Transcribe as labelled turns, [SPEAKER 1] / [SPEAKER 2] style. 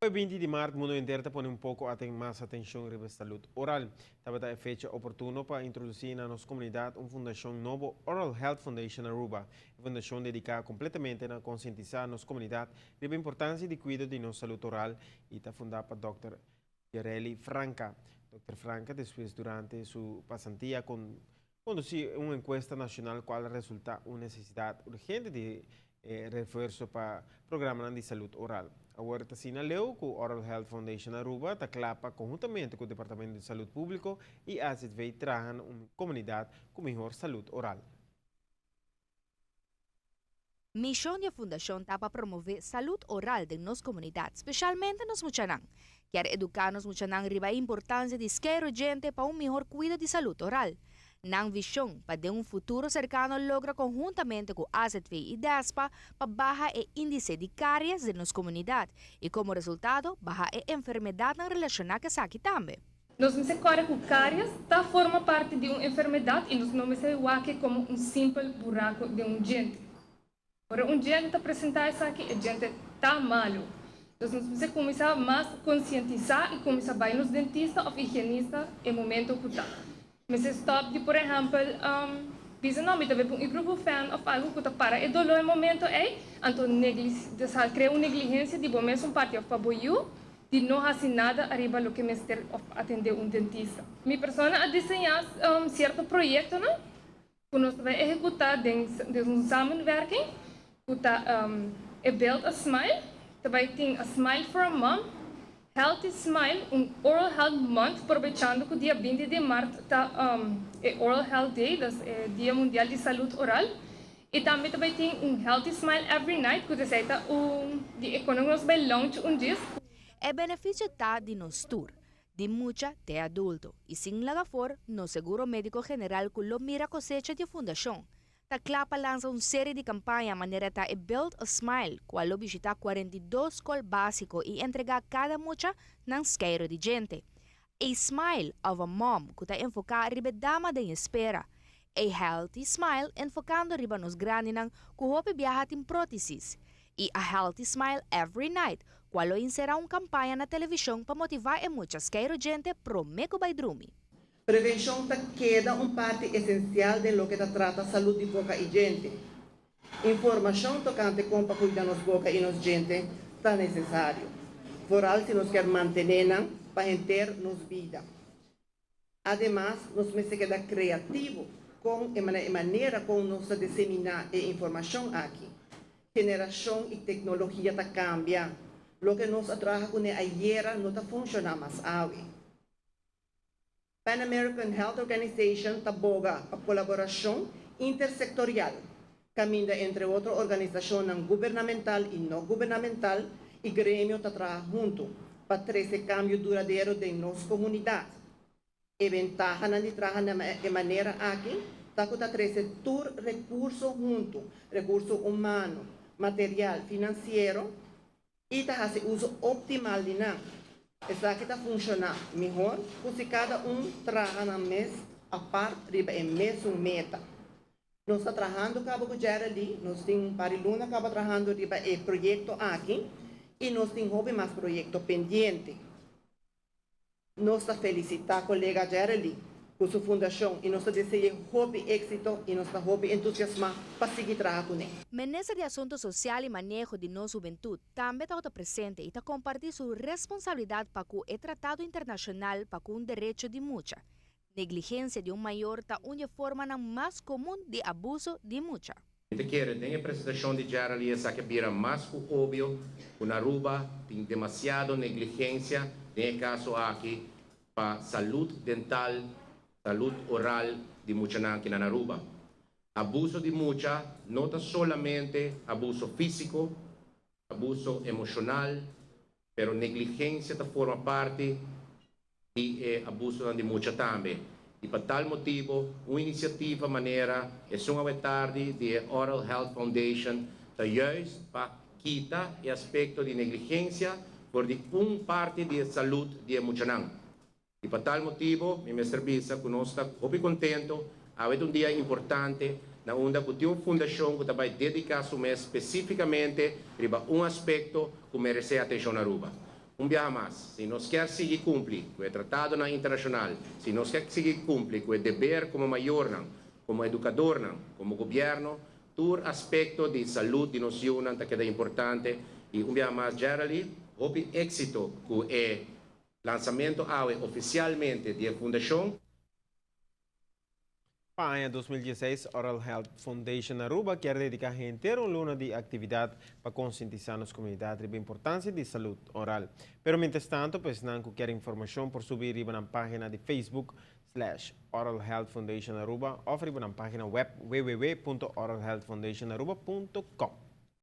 [SPEAKER 1] Awe 20 di maart mundo henter ta pone un poco mas atencion riba salud oral. Tabata e fecha oportuno pa introduci na nos comunidad un fundacion nobo, Oral Health Foundation Aruba. E fundacion dedica completamente na concientisa nos comunidad riba importancia di cuido di nos salud oral y ta funda pa Dr. Gerelli Franca. Dr. Franca despues durante su pasantia a conduci un encuesta nacional cual a resulta un necesidad urgente di refuerso pa programa di salud oral. Awor ta asina leu cu Oral Health Foundation Aruba ta cla pa conhuntamente cu e Departamento di Salud Publico y AZV traha un comunidad cu mihor salud oral.
[SPEAKER 2] Mision di fundacion ta pa promove salud oral den nos comunidad, specialmente nos muchanan. Kier educa nos muchanan riba importancia di skeiro djente pa un mihor cuido di salud oral. Nan vision pa den un futuro cercano logra conhuntamente cu AZV y DESPA pa baha e indice di caries den nos comunidad y como resultado baha e enfermedad relaciona cu esaki tambe.
[SPEAKER 3] Nos mester corda cu caries ta forma parti di un enfermedad y nos no mester wak e como un simpel buraco di un djente. Ora un djente ta presenta esaki, e djente ta malo. Anto, nos mester cuminsa mas concientisa y cuminsa bay nos dentista of higienista e momento cu ta. Mester stop di, por ehempel, bisa no, mi ta bebe un ibuprofen of algo cu ta para e dolor e momento ey, anto crea un negligencia di bo mes un parti of pa bo yiu, di no haci nada ariba loke mester of atende un dentista. Mi persona a diseña cierto proyecto, no? Cu nos ta bay ehecuta den un samenwerking, cu ta e Build a Smile, ta bay tin a Smile for a Mom, Healthy Smile, un Oral Health Month, aprovechando cu dia 20 di maart ta e Oral Health Day, dat e Dia Mundial di Salud Oral. Y tambe ta bay tin un Healthy Smile Every Night, cu ta un di economia nos bay launch un dia.
[SPEAKER 2] E beneficio ta di nos tur, di mucha te adulto. Y sin laga for, nos seguro medico general cu lo mira cosecha di fundacion. Ta cla pa lansa un serie di campaña manera ta e Build a Smile, cual lo bishita 42 scol basico y entrega cada mucha nan skeiro di djente. A Smile of a Mom, cu ta enfoca riba dama den espera. A Healthy Smile, enfocando riba nos grandinan cu hopi biaha tin protesis. Y A Healthy Smile Every Night, cual lo encera un campaña na television pa motiva e mucha skeiro djente prome cu bay drumi.
[SPEAKER 4] Prevencion ta keda un parti esencial di loke ta trata salud di boca y djente. Informacion tocante con pa cuida nos boca y nos djente ta necesario. Vooral si nos kier mantene pa henter nos bida. Ademas, nos mester keda creativo cu e manera con nos ta disemina e informacion aki. Generacion y tecnologia ta cambia. Loke nos a traha cune ayera no ta funciona mas awe. Pan American Health Organization ta boga pa colaboracion intersectorial, caminda entre otro organisacion gubernamental y no gubernamental y gremio ta traha hunto pa trece cambio duradero den nos comunidad. E ventaha di traha di manera aki, ta cu ta trece tur recurso hunto, recurso humano, material, financiero, y ta haci uso optimal di nan. Esaki ta funciona mihor, si cada un traha na mes apart riba e mesun meta. Nos ta trahando caba cu Geraldine, nos tin un par di luna caba trahando riba e proyecto aki y nos tin hopi mas proyecto pendiente. Nos ta felicita colega Geraldine cu su fundacion y nos ta desea hopi exito y nos ta hopi entusiasma pa sigui traha cune.
[SPEAKER 2] Minister di Asunto Social y Maneho di Nos Hubentud tambe ta presente y ta comparti su responsabilidad pa cu e Tratado Internacional pa cu Derecho di Mucha. Negligencia di un mayor ta un forma mas comun di abuso di mucha.
[SPEAKER 5] Mi kier den e presentacion di Geraldine esaki a bira mas cu obvio cu na Aruba tin demasiado negligencia den e caso aki pa salud dental, salud oral di mucha aki na Aruba. Abuso di mucha no ta solamente abuso fisico, abuso emocional, pero negligencia ta forma parti di abuso di mucha tambe. Y pa tal motibo, un iniciativa manera esun tardi di Oral Health Foundation ta juist pa kita e aspecto di negligencia for di un parti di salud di muchanan. Y pa tal motibo, mi mester bisa cu nos ta hopi contento, awe un dia importante, na unda cu tin un fundacion cu ta bay dedica su mes specificamente riba un aspecto cu merece atencion na Aruba. Un biaha mas, si nos kier sigui cumpli cu e tratado internacional, si nos kier sigui cumpli cu e deber como mayor, como educador, como gobierno, tur aspecto di salud di nos ta keda importante. Y un biaha mas, Geraldine, hopi exito cu e lansamento oficialmente di e fundacion.
[SPEAKER 1] Pa aña 2016, Oral Health Foundation Aruba kier dedica henter un luna di actividad pa concientisa nos comunidad riba e importancia di salud oral. Pero mientras tanto, pues, nan kier informacion por subi riba e pagina di Facebook /OralHealthFoundationAruba of riba e pagina web www.oralhealthfoundationaruba.com.